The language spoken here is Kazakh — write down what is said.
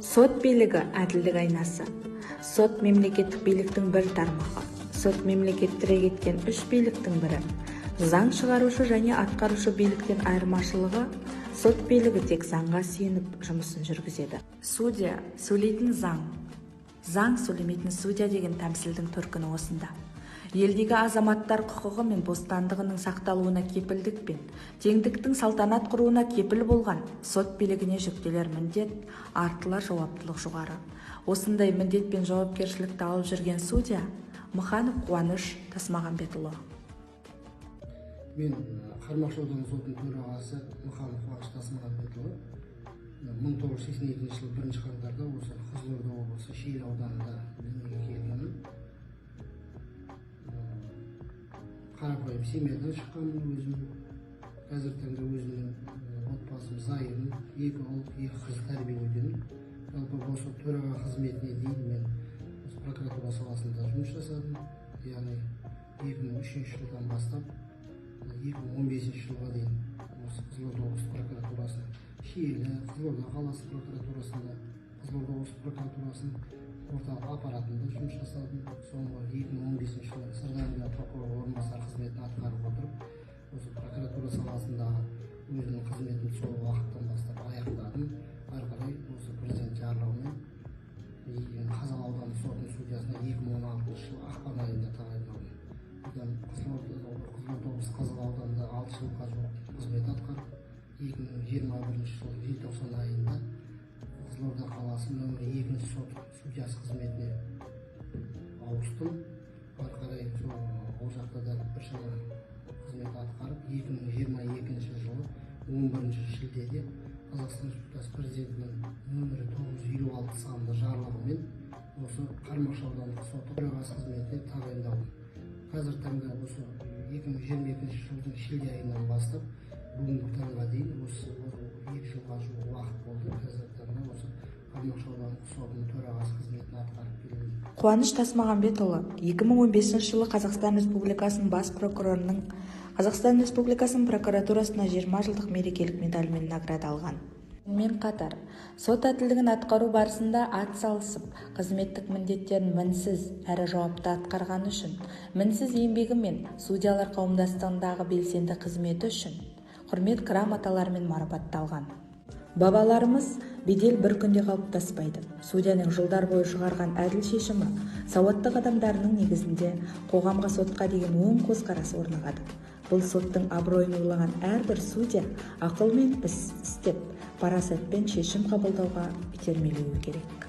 Сот билігі әділдік айнасы. Сот мемлекеттік биліктің бір тармағы. Сот мемлекет тірек еткен үш биліктің бірі. Заң шығарушы және атқарушы биліктен айырмашылығы, сот билігі тек заңға сүйеніп жұмысын жүргізеді. Судья сөйлейтін заң, заң сөйлемейтін судья деген тәмсілдің төркіні осында. Елдегі азаматтар құқығы мен бостандығының сақталуына кепілдік пен теңдіктің салтанат құруына кепіл болған сот билігіне жүктелер міндет, артылар жауаптылық жоғары. Осындай міндет пен жауапкершілікті алып жүрген судья Мұханов Қуаныш Тасмағамбетұлы. Мен Қармақшы ауданы сотының төрағасы Мұханов Қуаныш Тасмағамбетұлы. 1982 жылы 1 қаңтарда осы Қызылорда облысы Шиелі ауданында дүниеге келгенмін. Қарапайым семьядан шыққанмын өзім. Қазіргі таңда өзімнің отбасым, зайыбым, 2 ұл, 2 қыз тәрбиелеудемін. Жалпы осы төраға қызметіне дейін мен осы прокуратура саласында жұмыс жасадым. Яғни 2003 жылдан бастап 2015 жылға дейін осы Қызылорда облысы прокуратурасының Шиелі, Қызылорда қаласы прокуратурасында, Қызылорда облысы прокуратурасының орталық аппаратында жұмыс жасадым. Соңғы 2015 жылы Сырдария прокурор орынбасары қызметін атқарып отырып, осы прокуратура саласындағы өзімнің қызметімді сол уақыттан бастап аяқтадым. Ары қарай осы президент жарлығымен Қазалы ауданы сотының судьясына 2016 жылы ақпан айында тағайындалдым. Одан Қызылорда облысы Қазалы ауданында 6 жылға жуық қызмет атқарып, 2021 жылы желтоқсан айында Қызылорда қаласы нөмірі 2 сот судьясы қызметіне ауыстым. Ары қарай сол ол жақта да біршама қызмет атқарып, 2022 жылы 11 шілдеде Қазақстан Республикасы Президентінің нөмірі 956 санды жарлығымен осы Қармақшы аудандық соты төрағасы қызметіне тағайындалдым. Қазіргі таңда осы 2022 жылдың шілде айынан бастап бүгінгі таңға дейін осы 2 жылға жуық уақыт болды. Қазіргі таңда осы Қармақшы аудандық сотының төрағасы қызметін атқарып келемін. Қуаныш Тасмағамбетұлы 2015 жылы Қазақстан Республикасының бас прокурорының Қазақстан Республикасының прокуратурасына 20 жылдық мерекелік медалімен наградалған. Сонымен қатар, сот әділдігін атқару барысында ат салысып, қызметтік міндеттерін мінсіз әрі жауапты атқарғаны үшін, мінсіз еңбегі мен судьялар қауымдастығындағы белсенді қызметі үшін құрмет грамоталарымен марапатталған. Бабаларымыз бедел бір күнде қалыптаспайды. Судьяның жылдар бойы шығарған әділ шешімі сауатты қадамдарының негізінде қоғамға сотқа деген оң көзқарас орнығады. Бұл соттың абыройын ойлаған әрбір судья ақылмен іс істеп, парасатпен шешім қабылдауға итермелеуі керек.